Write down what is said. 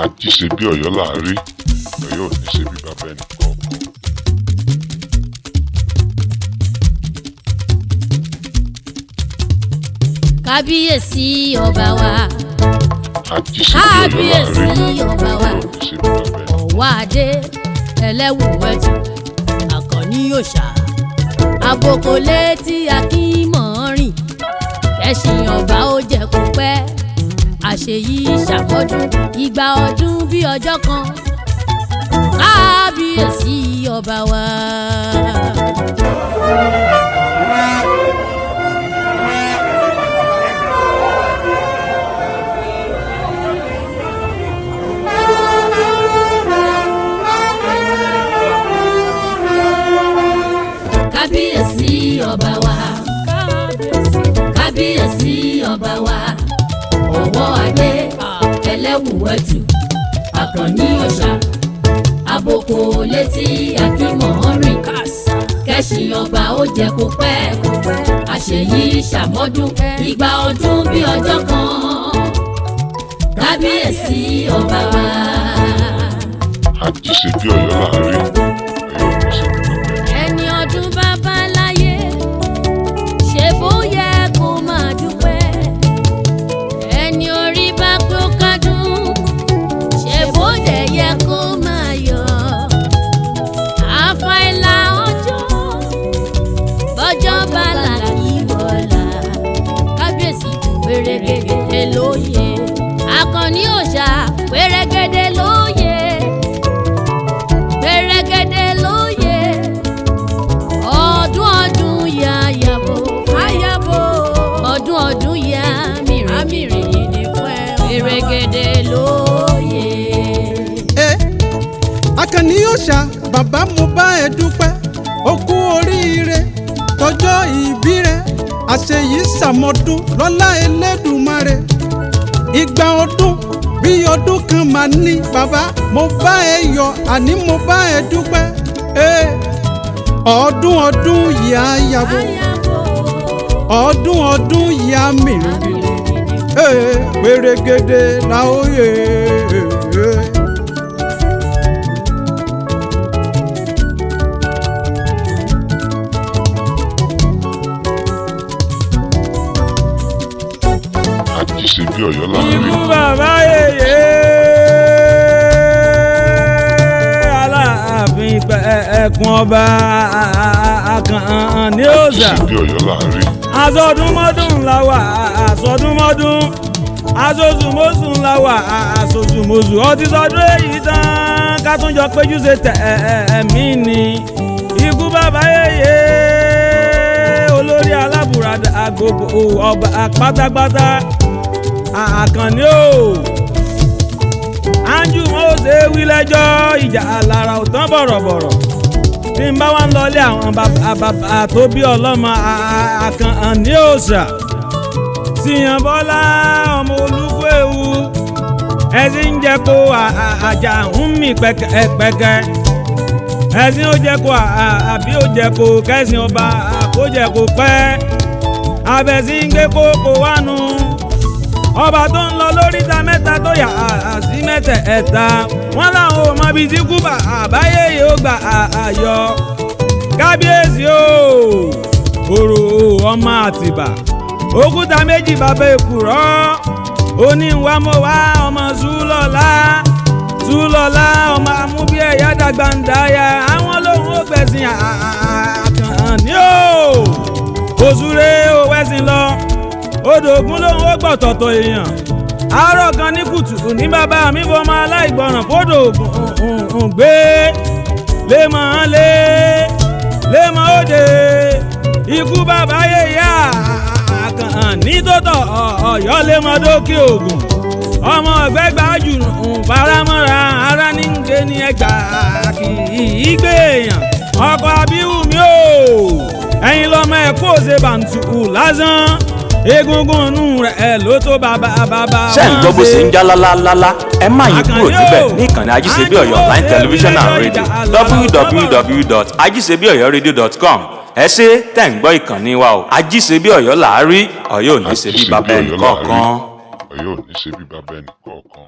Àjí ṣe bí Ọ̀yọ́ là á rí, Ọ̀yọ́ ò ní ṣe bí bàbá ẹnì kọ̀ọ̀kan. Kábíyèsí ọba wa. Àjí ṣe bí Ọ̀yọ́ là á rí, Kábíyèsí ọba wa. Ọ̀yọ́ ò ní ṣe bí bàbá ẹnì. Ọ̀wá adé ẹlẹ́wù ẹ̀tù àkànní òòṣà àbòkò létí akínmọ̀ọ́rìn kẹ́sìn ọba ó jẹ́ kó pẹ́ àṣeyí ṣàmọ́dún ìgbà ọdún bí ọjọ́ kan kábíyèsí ọba wa. Kábíyèsí ọba wa, kábíyèsí ọba wa, ọwọ́ adé ẹlẹ́wù ẹ̀tù àkànní òòṣà àbòkò létí akínmọ̀ọ́rìn kẹ́sìn ọba ó jẹ́ kó pẹ́ àṣeyí ṣàmọ́dún ìgbà ọdún bí ọjọ́ kan kábíyèsí ọba wa. Àjí ṣe bí Ọ̀yọ́ là á rí, Ọ̀yọ́ ò ní ṣe bí bàbá ẹnì. Ẹni ọdún bàbá láyé ṣe bó yẹ kó máa dúpẹ́, ẹni orí bá kó kádùn ṣe bó dẹ̀ yẹ kó máa yọ̀. Àfàìlà ọjọ́ bọ́jọ́ bá là kí bọ́lá kábíyèsí pérégedé lóye àkànní òòṣà pérégedé lóye pérégedé lóye ọdún ọdún ya yàbò Ayabo. Ọdún ọdún ya mìrìn Amìrìn yìí ni fún ẹ. pérégedé lóye. Ẹ Àkànní òòṣà bàbá, mo bá ẹ dúpẹ́, ó kú oríire tọjọ́ ìbí rẹ, àṣeyìí ṣàmọ́dún lọ́lá Elédùmarè, ìgbà ọdún bí ọdún kan máa ní. Bàbá, mo bá ẹ yọ̀, àní mo bá ẹ dúpẹ́. Ẹ ọdún ọdún yìí á yàgò, Ayabo. Ọdún ọdún yìí á mìíràn. Amìrìn yìí ni fún Ẹ pèrègèdè làóyè. Àjí ṣe bí Ọ̀yọ́ là á rí. Ikú bàbá yèyé aláàfin ẹkùn ọba Àkànní Àjí òòṣà. ṣe bí Ọ̀yọ́ là á rí. Àsọdúnmọ́dún la wà, àsọdúnmọ́dún, àsosùmọ́sùn la wà, àsosùmọ́sùn. Ọtí sọdún èyí tán ká tún jọ péjú ṣe tẹ̀ ẹ̀mí ni. Ikú bàbá yèyé olórí alábùradà gbogbo ọba pátápátá Àkànní o, anju wọn ò ṣe é wí lẹ́jọ́ ìjà àlàrà ò tán bọ̀rọ̀bọ̀rọ̀ bí n bá wà ń lọlé àwọn bàbá tó bí ọlọ́mọ Àkànní òòṣà síyan bọ́lá ọmọ olúkú ewu ẹ̀sìn ń jẹ́ kó àjà ń mì pẹ́kẹ́pẹ́kẹ́, ẹ̀sìn ó jẹ́ kó àbí ó jẹ́ kó kẹ́sìn ọba kó jẹ́ kó pẹ́ abẹ́sìn ń gbé kókó wánu ọba tó ń lọ lóríta mẹ́ta tó yà á sí mẹ́tẹ̀ẹ̀ta wọ́n láwọn ò mọ ibi tí kú bá àbáyé yóò gbà àyọ kábíyèsí o òrò ọmọ àtìbà òkúta méjì bàbá èkùrọ́ oníwàmọ́wá ọmọ zúlọ́lá zúlọ́lá ọmọ amúbíẹ̀yà dàgbà ń dáyà àwọn lòun ó gbẹ̀sìn Àkànní o òṣùré òwẹ́sìn lọ odò ògún lòun ó gbọ̀tọ̀tọ̀ èèyàn àárọ̀ kan ní kùtù ní bàbá mi fọmọ aláìgbọràn fódò ògùn gbé lémọ̀ lé lémọ̀ òde ikú bàbá yéyà Àkànní tó tọ̀ Ọ̀yọ́ lémọ̀ dókè ògùn ọmọ ọ̀gbẹ́gbà jù faramọ́ra ara ní ń gbé ní ẹgbà kì í gbé èèyàn ọkọ̀ abíwùmí o ẹ̀yin lọ́mọ ẹ̀ kó ṣe bàǹtù lásán egungun inú rẹ̀ ló tó bàbá bàbá. Ṣé ń gbọ́ bó ṣe ń já lálálálá? Ẹ má yín kúrò níbẹ̀ ní ìkànnì Ajíṣebí Ọ̀yọ́ online television and radio, www.ajisebiọyọradio.com. Ẹ ṣé tẹ̀ ń gbọ́ ìkànnì wa o. Ajíṣebí Ọ̀yọ́ là á rí, Ọ̀yọ́ ò ní ṣe Àjí bí ṣe bàbá bí ẹnì Ọ̀yọ́ là á rí, kọ̀ọ̀kan. Ọ̀yọ́ ò ní ṣe bí bàbá ẹnì kọ̀ọ̀kan.